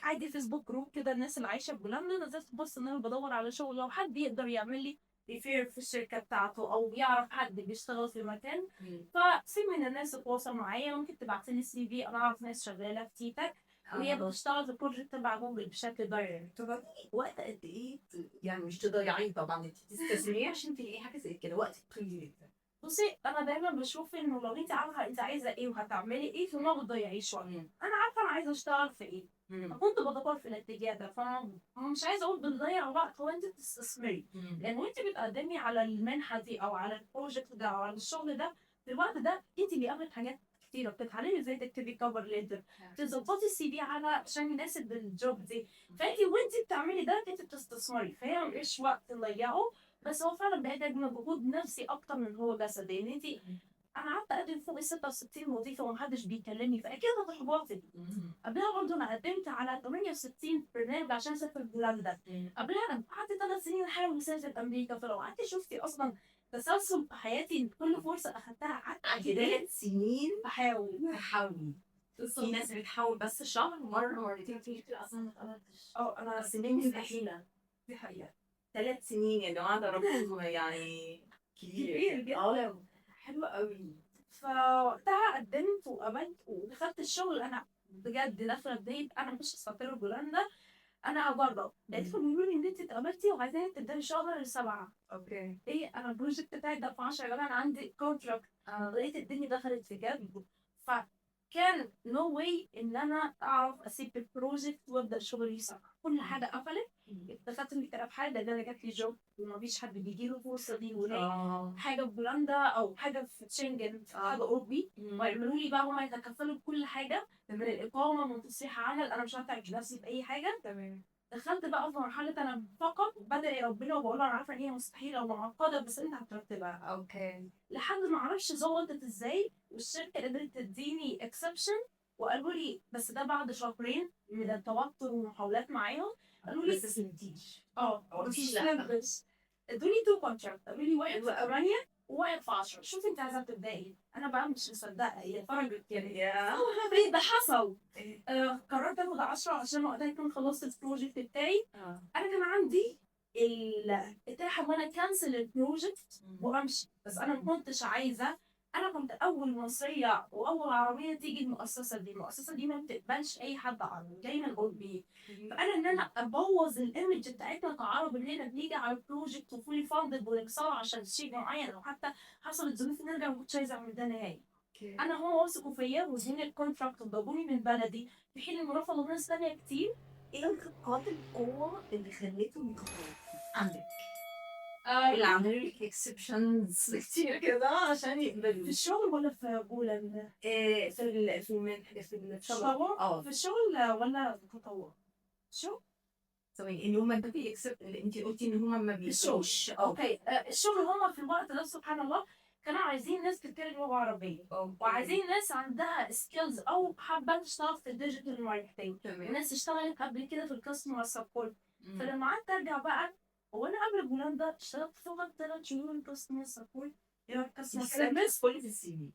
عادي فيسبوك group كده الناس اللي عايشه في بولندا، نزلت بص ان انا بدور على شغل، لو حد يقدر يعمل لي refer في الشركة بتاعته او يعرف حد بيشتغل في مكان. فسي من الناس تتواصل معايا، ممكن تبعت لي CV، انا اعرف ناس شغالة في تيتك وهي بتشتغل في ال project تبع جوجل بشكل direct. طب وقت قد ايه يعني مش تضيعيه طبعا، انت تستثمريه عشان تلاقي حاجة زي كده، وقت طويل جدا. بصي، انا دايما بشوف انه لو انت عارفه انت عايزه ايه وهتعملي ايه فما بتضيعيش وقت. انا عارفه انا عايزه اشتغل في ايه، فكنت بدور في الاتجاه ده. فانا مش عايزه اقول بتضيع وقت، هو انت بتستثمري، لان وانت بتقدمي على المنحة دي او على ال project ده او على الشغل ده في الوقت ده انت بيقابلك حاجات كتيره، بتتعلمي ازاي تكتبي cover letter، تظبطي ال CV على عشان يناسب ال job دي. فانت وانت بتعملي ده انت بتستثمري، فهي مش وقت تضيعه، بس هو فعلا بيحتاج مجهود نفسي اكتر من هو جسدي. ان انت انا قعدت اقدم فوق ال 66 وظيفة ومحدش بيكلمني، فاكيد هتحبطي. قبلها برضه انا قدمت على 68 برنامج عشان اسافر بولندا. قبلها انا قعدت 3 سنين احاول اسافر امريكا. فلو قعدت شفتي اصلا تسلسل في حياتي، كل فرصة اخدتها قعدت 3 سنين بحاول. تحاولي. في ناس بتحاول بس شهر، مرة مرتين، في كتير اصلا ما اتقبلتش. انا سنين مستحيلة. دي حقيقة. 3 سنين يا جماعة، ده رقم يعني كبير جدا. حلو قوي. فوقتها قدمت وقبلت ودخلت الشغل. انا بجد داخله بداية انا مش هسافر بولندا، انا هجرب. لقيتهم بيقولوا لي ان انت اتقبلتي وعايزين تبداي شهر 7. okay. ايه، انا ال project بتاعي ده في 10 يا جماعة، انا عندي contract. لقيت الدنيا دخلت في جد، فكان no way ان انا اعرف اسيب ال project وابدا شغلي 7. كل حاجة قفلت. دخلت في اكتئاب حاد لان انا جات لي job ومفيش حد بيجي له الفرصة دي، ولا حاجة في بولندا او حاجة في شنجن، حاجة اوروبي، ويعملوا لي بقى هما يتكفلوا بكل حاجة من الاقامة من تصريح عمل، انا مش هتعب نفسي في اي حاجة. تمام. دخلت بقى في مرحلة انا فقط بدعي ربنا وبقول انا عارفه ان هي مستحيلة ومعقدة، بس انت هترتبها. okay. لحد ما اعرفش ظبطت ازاي، والشركة قدرت تديني exception، وقالوا لي بس ده بعد شهرين من التوتر ومحاولات معاهم. قالوا لي بس سلمتيش. مفيش، لا ادوني 2 contract، قالوا لي واحد في 8 وواحد في 10، شوفي انت عايزه تبداي. انا بقى مش مصدقه، هي فرجت يعني ليه ده حصل. قررت اخد 10 عشان وقتها يكون خلصت ال project بتاعي. انا كان عندي الاتاحه ان انا cancel ال project وامشي، بس انا ما كنتش عايزه. انا كنت اول مصرية واول عربية تيجي المؤسسة دي. المؤسسة دي ما بتقبلش اي حد عربي، دايما اوروبي. فانا ان انا ابوظ ال image بتاعتنا كعرب ان احنا بنيجي على project و fully funded ونكسره عشان شيء معين، او حتى حصلت ظروف نرجع، ما كنتش عايزه اعمل ده نهائي. انا هم وثقوا فيا وادوني ال contract وضربوني من بلدي، في حين انه رفضوا ناس ثانية كتير. ايه نقاط القوة اللي خلتهم يختاروكي عندك؟ اللي عملوا لك exceptions كتير كده عشان يقبلوا. في الشغل ولا في بولندا؟ في في في الشغل. في الشغل ولا في التطوع؟ شو؟ ثواني، ان هم بي accept، انت قلتي ان هم ما بيقبلوش. okay. الشغل هم في الوقت ده سبحان الله كانوا عايزين ناس بتتكلم لغة عربية، وعايزين ناس عندها skills او حابة تشتغل في ال digital marketing، وناس اشتغلت قبل كده في ال customer support. فلما قعدت ارجع بقى، هو انا قبل بولندا اشتغلت فقط 3 شهور customer support، customer service كل في ال CV.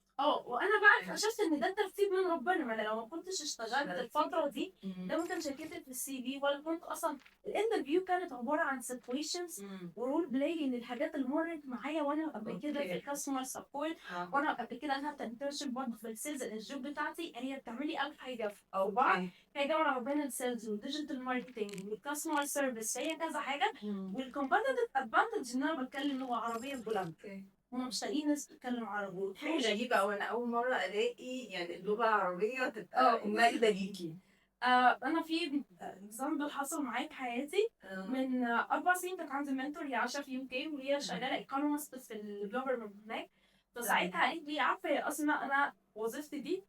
وانا بقى اكتشفت ان ده ترتيب من ربنا. ما انا لو ما كنتش اشتغلت الفترة دي ده ما كانش هيتكتب في ال CV، ولا كنت اصلا ال interview كانت عبارة عن situations و role play للحاجات اللي مرت معايا وانا قبل كده في ال customer support، وانا قبل كده اخدت internship برضه في ال sales. ال job بتاعتي هي بتعملي 1000 حاجة في بعض، هي جامعه بين ال sales وال digital marketing وال customer service، هي كذا حاجة. وال competitive advantage ان انا بتكلم لغة عربية في بولندا، هما مش لاقيين ناس بتتكلم عربي. حاجة غريبة أوي، أنا أول مرة ألاقي يعني اللغة العربية تبقى ماجدة ليكي. أنا في example حصل معايا في حياتي من 4 سنين. كانت عندي mentor، هي عايشة في UK وهي شغالة economist في ال government هناك. فساعتها قالت لي عارفة يا أسماء، أنا وظيفتي دي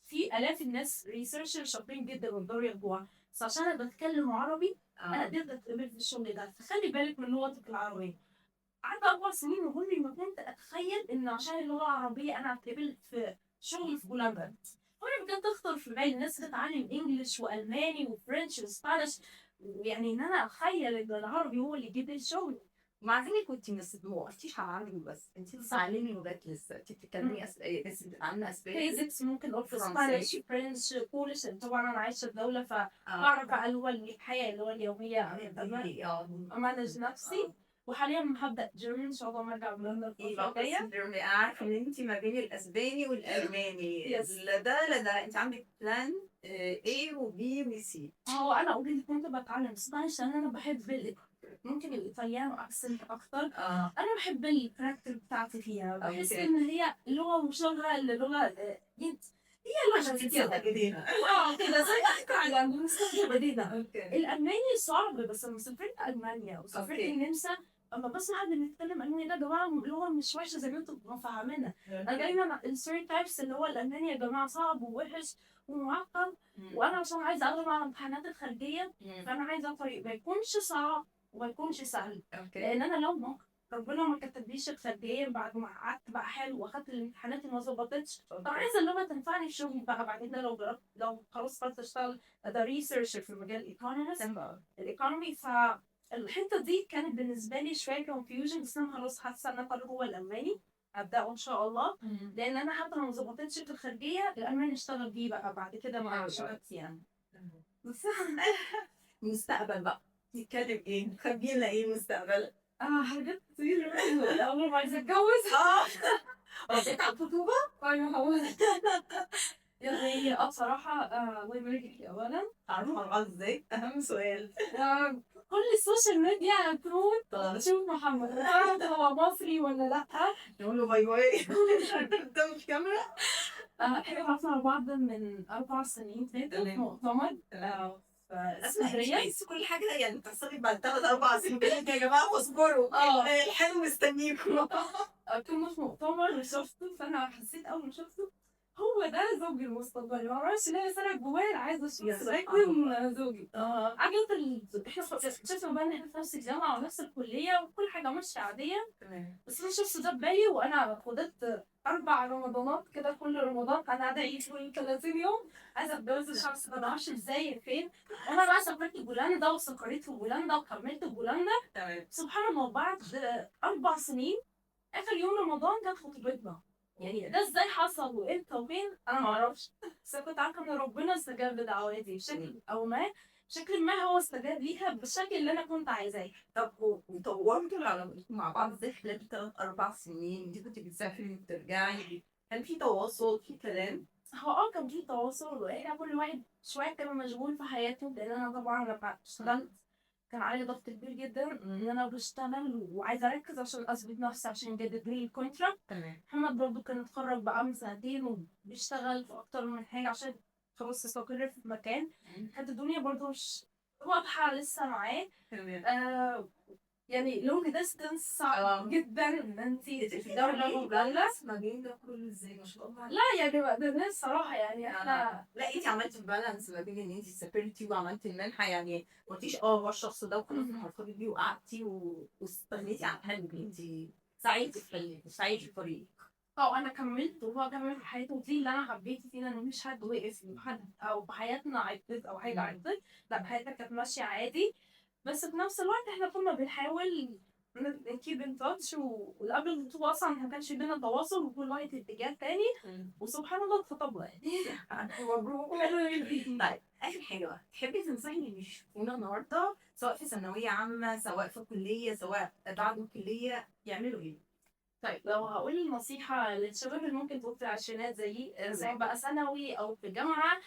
في آلاف الناس researcher شاطرين جدا ويقدروا ياخدوها، بس عشان أنا بتكلم عربي أنا قدرت أتقبل في الشغل ده، فخلي بالك من لغتك العربية. قعدت 4 سنين وعمري ما كنت أتخيل إن عشان اللغة العربية أنا أتقبل في شغل في بولندا. عمري ما كانت تخطر في بالي الناس بتتعلم English وألماني و French و Spanish، ويعني إن أنا أتخيل إن العربي هو اللي يجيب لي الشغل. مع ذلك كنت ما وقفتيش على العربي بس، انت بتتعلمي لغات لسه، انت بتتكلمي بس بتتعلمي اسباني، basics ممكن اقول في Spanish، French، Polish. طبعا انا عايشه في دولة فبعرف بقى اللغة الحياة اللي هو اليومية، ا manage نفسي. وحاليا هبدا German ان شاء الله ما ارجع بولندا الفترة الجاية. انا عارفه ان انت ما بين الاسباني والالماني، لا ده لا ده، انت عندك plan A و B و C. هو انا already كنت بتعلم Spanish لان انا بحب ممكن ال Italian accent اكتر. انا بحب ال character بتاعتي فيها، بحس okay. ان هي لغة مشابهة للغة هي لغة كده. ايدينا. كده زي فعلا بنستخدم ايدينا. okay. الالماني صعب، بس لما سافرت المانيا وسافرت النمسا، اما بسمع حد بيتكلم الماني، ده يا جماعة لغة مش وحشة زي ما انتم مفهمينها. انا دايما ال stereotypes اللي هو الالماني يا جماعة صعب ووحش ومعقد، وانا عشان عايزه اقدم على امتحانات الخارجيه، فانا عايزه طريق ما يكونش صعب وما يكونش سهل. لان انا لو ما ربنا ما كتبليش الخارجية بعد ما قعدت بقى حلو واخدت الامتحانات اللي ما ظبطتش، طب عايزه اللغة تنفعني في شغلي بقى بعد كده، لو جربت لو خلاص قررت اشتغل as a researcher في مجال ال economist ال economy. فالحته دي كانت بالنسبة لي شوية confusion، بس انا خلاص حاسه ان انا هو الالماني ابداه ان شاء الله، لان انا حتى لو ما ظبطتش في الخارجية الالماني اشتغل بيه بقى بعد كده مع شغلتي يعني. بس المستقبل بقى نتكلم ايه؟ مخبيين لنا ايه المستقبل؟ حاجات كتير. اول ما عايزه اتجوز. وافقت على الخطوبة؟ ايوه هو يعني بصراحة الله يبارك لك اولا. تعرفوا على بعض ازاي؟ اهم سؤال. كل ال social media تموت تشوف محمد، تعرف هو مصري ولا لا. نقول له bye bye قدام الكاميرا. احنا اتعرفنا على بعض من 4 سنين فاتوا في مؤتمر في اسكندريه. بس كل حاجة يعني بتحصل بعد 3 4 سنين يا جماعة، اصبروا، الحلو مستنيكم. كنا في مؤتمر وشفته، فانا حسيت اول ما شفته هو ده زوجي المستقبلي، ما اعرفش ليه، بس انا جوايا عايزه اشوف ده يكون زوجي. عجبت احنا اكتشفنا بقى ان احنا في نفس الجامعة ونفس الكلية وكل حاجة ماشية عاديه، بس انا شفت ده في بالي، وانا فضلت 4 رمضانات كده، كل رمضان انا قاعدة اعيش كل 30 يوم عايزه اتجوز الشخص ده، ما اعرفش ازاي فين. وانا بقى سافرت بولندا واستقريت في بولندا وكملت بولندا. سبحان الله بعد 4 سنين اخر يوم رمضان كانت خطوبتنا. يعني ده ازاي حصل وامتى وفين انا ما اعرفش، بس انا كنت عارفه ان ربنا استجاب لدعواتي بشكل او ما، بشكل ما هو استجاب ليها بالشكل اللي انا كنت عايزاه. طب وطورتوا العلاقة مع بعض ازاي خلال 3 4 سنين؟ انت كنت بتسافري وبترجعي، كان في تواصل، في كلام؟ هو كان في تواصل، واحنا كل واحد شوية كان مشغول في حياته، لان انا طبعا لما اشتغلت كان علي ضغط كبير جدا ان انا بشتغل وعايزه اركز عشان اثبت نفسي عشان يجدد لي ال contract. محمد برضه كان اتخرج بقى من سنتين وبيشتغل في اكتر من حاجة عشان خلاص يستقر في مكان. كانت الدنيا برضه مش واضحة لسه معاه. يعني long distance صعب جدا ان انت في دولة ودولة. ما بين ده كله ازاي ما شاء الله. لا يعني ما قدرناش الصراحة، يعني احنا لا انت عملتي balance ما بين ان انت سافرتي وعملتي المنحة، يعني ما قلتيش هو الشخص ده وخلاص انا هرتبط بيه، وقعدتي واستغنيتي عن حلمك، انت سعيتي في حلمك وسعيتي في طريقك. انا كملت وهو كمل في حياته، ودي اللي انا حبيت فينا ان مفيش حد وقف حد او في حياتنا عطلت او حاجة عطلت، لا حياتنا كانت ماشية عادي، بس في نفس الوقت احنا كنا بنحاول ن keep in touch، وقبل الخطوبة اصلا ما كانش بينا تواصل وكل واحد في اتجاه تاني، وسبحان الله اتخطبنا يعني. مبروك. طيب اخر حاجة بقى، تحبي تنصحي اللي بيشوفونا النهارده سواء في ثانوية عامة سواء في كليه سواء بعد الكلية يعملوا ايه؟ طيب لو هقول نصيحة للشباب اللي ممكن تبقى في العشرينات زيي، سواء بقى ثانوي او في جامعه،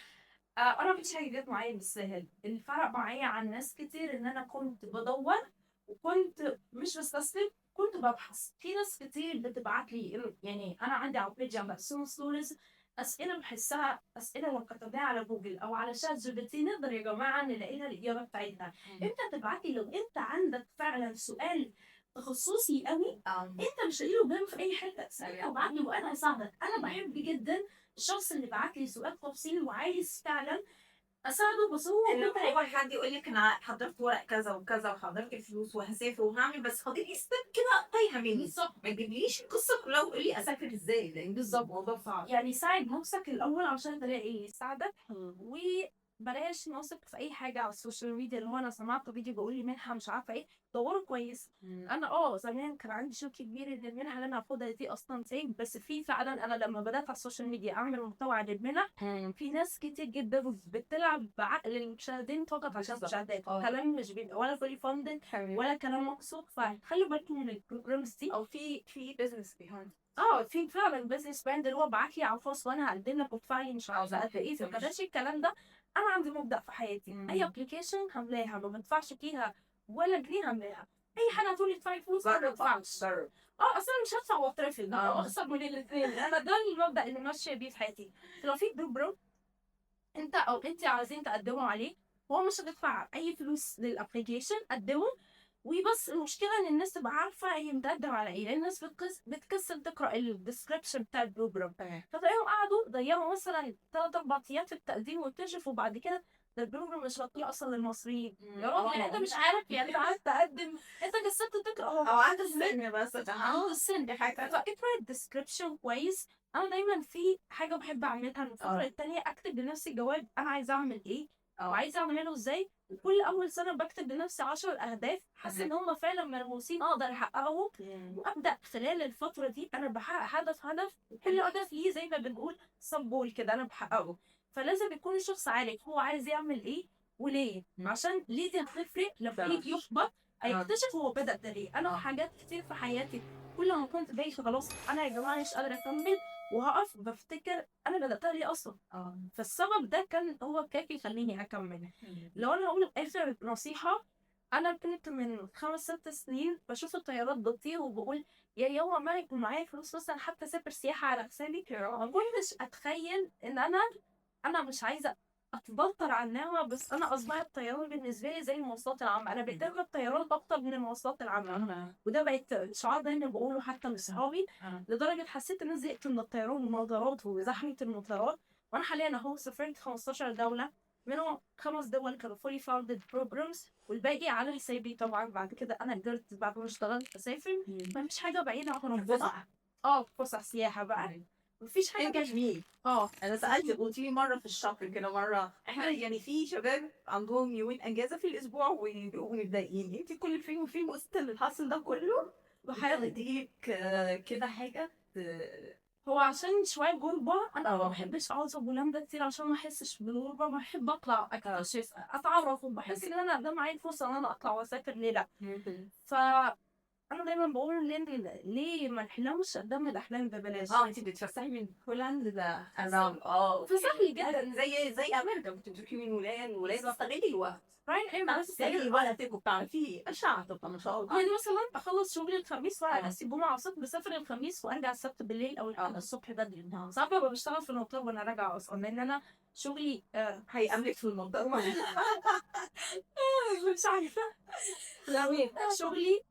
انا مفيش حاجة جت معايا بالسهل. اللي فرق معايا عن ناس كتير ان انا كنت بدور وكنت مش بستسلم، كنت ببحث. في ناس كتير بتبعت لي، يعني انا عندي على ال page مقسوم stories اسئلة بحسها اسئلة لو كتبناها على جوجل او على ChatGPT نقدر يا جماعة نلاقي لها الاجابة بتاعتها. انت تبعت لي لو انت عندك فعلا سؤال تخصصي قوي انت مش لاقي له اجابه في اي حتة، سألني وابعت لي وانا هساعدك. انا بحب جدا الشخص اللي بعت لي سؤال تفصيلي وعايز فعلا اساعده، بس هو هو حد يقول لك انا حضرت ورق كذا وكذا وحضرت الفلوس وهسافر وهعمل، بس فاضل لي step كده تايهه مني. بالظبط، ما تجيبليش القصة كلها وتقولي لي اسافر ازاي، لان بالظبط الموضوع صعب. يعني ساعد نفسك الاول عشان تلاقي اللي يساعدك، وبلاش نثق في اي حاجة على ال social media. اللي هو انا سمعت فيديو بيقول لي منحه مش عارفه ايه، دوروا كويس. انا زمان كان عندي شك كبير ان المنحة اللي انا هاخدها دي اصلا fake، بس في فعلا انا لما بدات على ال social media اعمل محتوى عن المنح، في ناس كتير جدا بتلعب بعقل المشاهدين فقط عشان مشاهدات، كلام مش بيبقى ولا fully funded ولا كلام مقصود. فخلوا بالكم من ال programs دي، او في business behind. في فعلا business plan اللي هو بعت لي على الخاص وانا هقدم لك وادفع لي مش عاوزه قد ايه. فبلاش الكلام ده. انا عندي مبدا في حياتي، اي application هملاها ما بدفعش فيها ولا جنيه هعملها. اي حاجة هتقولي ادفعي فلوس انا ما بدفعش. جرب. اصل انا مش هدفع واترفض، انا اخسر من الاثنين. انا ده المبدا اللي ماشية بيه في حياتي. لو في program انت او انت عايزين تقدموا عليه، هو مش هتدفع اي فلوس لل application، قدمه وبس. المشكلة ان الناس تبقى عارفه هي متقدم على ايه، لان الناس بتكسل تقرا ال description بتاع ال program، فتلاقيهم قعدوا ضيعوا مثلا 3-4 ايام في التقديم واكتشفوا بعد كده ده ال program مش مطلوب اصلا للمصريين. يا راجل انت مش عارف، يعني انت عارف تقدم، انت كسلت تقرا. او عنده السن بس، عنده السن. فاقرا ال description كويس. انا دايما في حاجة بحب اعملها من فترة التانية، اكتب لنفسي جواب انا عايزه اعمل ايه وعايزه اعمله ازاي. كل اول سنة بكتب لنفسي 10 اهداف حاسه ان هم فعلا ملموسين اقدر احققهم، وابدا خلال الفترة دي انا بحقق هدف هدف، كل هدف ليه زي ما بنقول sub goal كده انا بحققه. فلازم يكون الشخص عارف هو عايز يعمل ايه وليه، عشان ليه دي هتفرق لما يجي يحبط هيكتشف هو بدا ده ليه. انا حاجات كتير في حياتي كل ما كنت بايخة خلاص انا يا جماعة مش قادرة اكمل وهقف، بفتكر انا بداتها ليه اصلا. فالسبب ده كان هو كافي يخليني اكمل. لو انا هقول اخر نصيحة، انا كنت من 5-6 سنين بشوف الطيارات بتطير وبقول يا يوم ما يكون معايا فلوس مثلا حتى اسافر سياحة على حسابي. ما كنتش اتخيل ان انا مش عايزه اتبطر على النعمة، بس انا اصبحت الطيران بالنسبة لي زي المواصلات العامة. انا بقيت اركب طيران اكتر من المواصلات العامة، وده بقيت شعار دايما بقوله حتى لاصحابي، لدرجة حسيت ان انا زهقت من الطيران والمطارات وزحمه المطارات. وانا حاليا اهو سافرت 15 دولة، منهم 5 دول كانوا fully funded programs والباقي على حسابي طبعا. بعد كده انا قدرت بعد ما اشتغلت اسافر، ما فيش حاجة بعيدة عن ربنا. فسح سياحة بقى، مفيش حاجة. جميل. انا سالت قلت لي مرة في الشهر كده، مرة احنا يعني في شباب عندهم يومين اجازه في الاسبوع وبيبقوا متضايقين، انت كل فين وفين وسط اللي حاصل ده كله بحاول كده حاجة. هو عشان شوية غربه، انا ما بحبش اقعد في بولندا كتير عشان ما احسش بالغربة، بحب اطلع اكتشف اتعرف، وبحس ان انا ده معايا الفرصة ان انا اطلع واسافر، ليه لا؟ ف انا دايما بقول ليه ما نحلمش قدام الاحلام ببلاش. انت بتفسحي من هولندا ده فسحي جدا زي امريكا، بتروحي من ولاية لولاية، تستغلي الوقت. تستغلي وقتك وبتعرفي اشعه طبعا ما شاء الله. يعني مثلا اخلص شغلي الخميس وارجع الجمعة الصبح، بسافر الخميس وارجع السبت بالليل او الصبح بدري. ساعات ببقى بشتغل في المطار وانا راجعه اصلا، لان انا شغلي هيأملك في المنطقة. مش عارفه. لا شغلي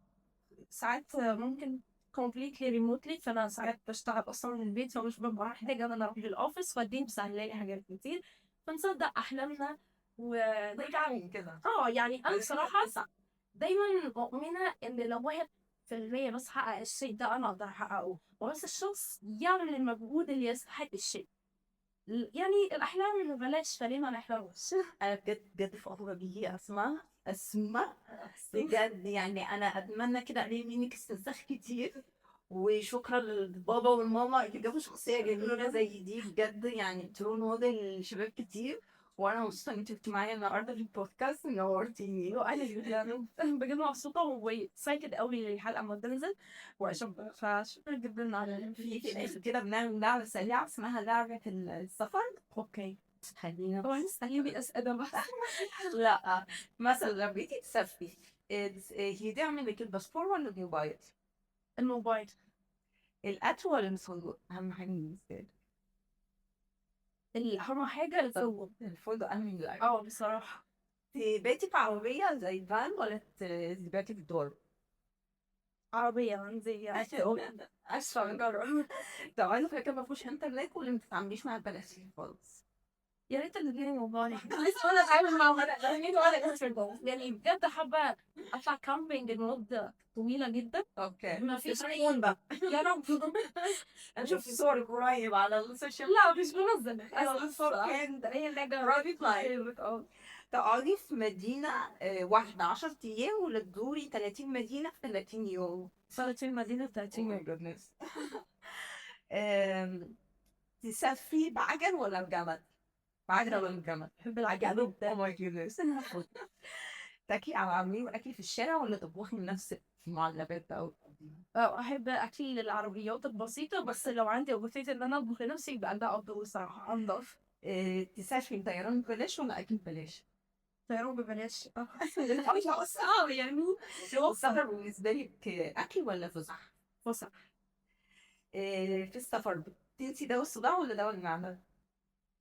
ساعات ممكن completely remotely، فانا ساعات بشتغل اصلا من البيت، فمش ببقى محتاجه ان انا اروح لل office، فدي مسهلة لي حاجات كتير. فنصدق احلامنا ونرجع كده. يعني انا بصراحة دايما مؤمنة ان لو 1% بس حقق الشيء ده انا اقدر احققه، وبس الشخص يعمل المجهود اللي يستحق الشيء. يعني الاحلام ببلاش، فليه ما نحلمش؟ انا بجد بجد فخورة بيكي اسماء بجد. يعني انا اتمنى كده الاقي منك استنساخ كتير، وشكرا للبابا والماما اللي جابوا شخصية جميلة زي دي بجد، يعني role model لشباب كتير. وانا مبسوطة ان انت كنت معايا النهارده في البودكاست، نورتيني. وانا بجد مبسوطة و excited قوي للحلقة ما تنزل، فشكرا جدا على في الاخر كده بنعمل لعبه سريعة اسمها لعبه السفر. okay خلينا طبعا استني اسئلة بس. لا مثلا لو جيتي تسافري هي منك الباسبور ولا الموبايل؟ الموبايل. الاكل ولا الفندق؟ اهم حاجة بالنسبة لي اهم حاجة الفندق. الفندق اهم من الاكل. بصراحة. تباتي في عربية زي فان ولا تباتي في الدور؟ عربية عندي. اسفه نجرب. طب عايزه فكرة ما فيهوش انترنت ولا ما بتتعامليش مع البلاشين خالص؟ يا ريت الاثنين والله. لسه وانا اتعامل مع ورق ولا انترنت. يعني بجد حابة اطلع camping لمدة طويلة جدا. okay ما فيش اي بقى. يا رب. انا شفت صورك قريب على ال social. لا مش بنزل كان اي حاجة private life. تقعدي في مدينة واحدة 10 ايام ولا تزوري 30 مدينة في 30 يوم؟ 30 مدينة في 30 يوم. تسافري بعجل ولا بجمل؟ بعجل ولا بجمل؟ بحب العجل. oh my goodness. تاكلي على عاملين اكل في الشارع ولا تطبخي لنفسك في معلبات بقى؟ احب اكل العربيات البسيطة، بس لو عندي opportunity ان انا اطبخ لنفسي يبقى ده افضل الصراحة، انضف. تسافري طيران ببلاش ولا اكل ببلاش؟ طيران ببلاش. يعني هو السفر بالنسبة لك اكل ولا فسح؟ فسح. في السفر بتنسي دواء الصداع ولا دواء المعدة؟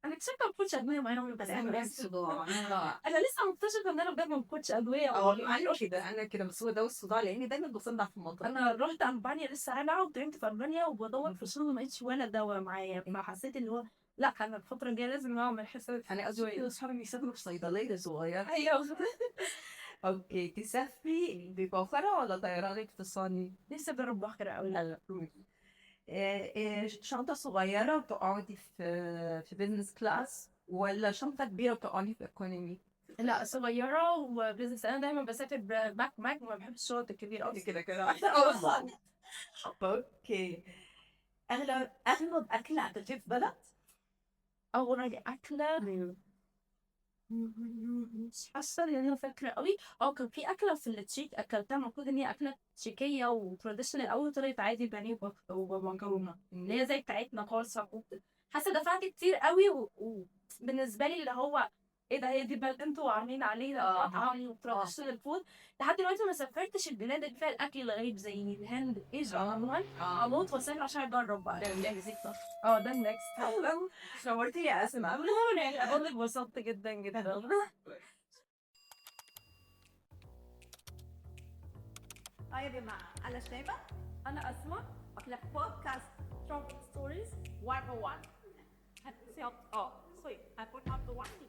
انا اكتشفت ما باخدش ادوية معايا وانا بس انا بحب بسافر. الصداع. انا لسه مكتشفه ان انا بجد ما باخدش ادويه. انا كده، انا كده، بس هو دواء الصداع لاني دايما بصدع في المطار. انا رحت المانيا لسه راجعه وتعبت في المانيا وبدور في الشنطة ما لقيتش ولا دواء معايا، فحسيت اللي هو لا، انا الفترة الجاية لازم اعمل حساب. انا قصدي اصحابي بيسافروا في صيدلية صغيرة. ايوه. okay، تسافري بباخره ولا طيران اقتصادي؟ نفسي اجرب باخره قوي. لا لا. شنطة صغيرة وتقعدي في business class ولا شنطة كبيرة وتقعدي في economy؟ لا، صغيرة و business. انا دايما بسافر backpack، وما بحبش الشنط الكبيرة اصلا. كده كده. okay، اغلب اكلة اكلتيه في بلد؟ اول اكله مش حاسه ان انا فاكره قوي. كان في اكله في التشيك اكلتها، المفروض ان هي اكله تشيكيه و traditional قوي، طلعت عادي بانيه ومكرونه اللي هي زي بتاعتنا خالص. حاسه دفعت كتير قوي، وبالنسبة لي اللي هو ايه ده، هي دي بلد انتوا عاملين عليها مطاعم و traditional food. لحد دلوقتي ما سافرتش البلاد اللي فيها الاكل الغريب زي الهند، ايجا عموما. اموت واسافر عشان اجرب بقى. ده ده ال next. نورتي يا اسماء. يعني اقول لك اتبسطت جدا جدا. هاي يا جماعة، أنا شيماء. انا اسماء. واحنا في بودكاست Travel Stories 101. هنكون sorry، هكون up لوحدي.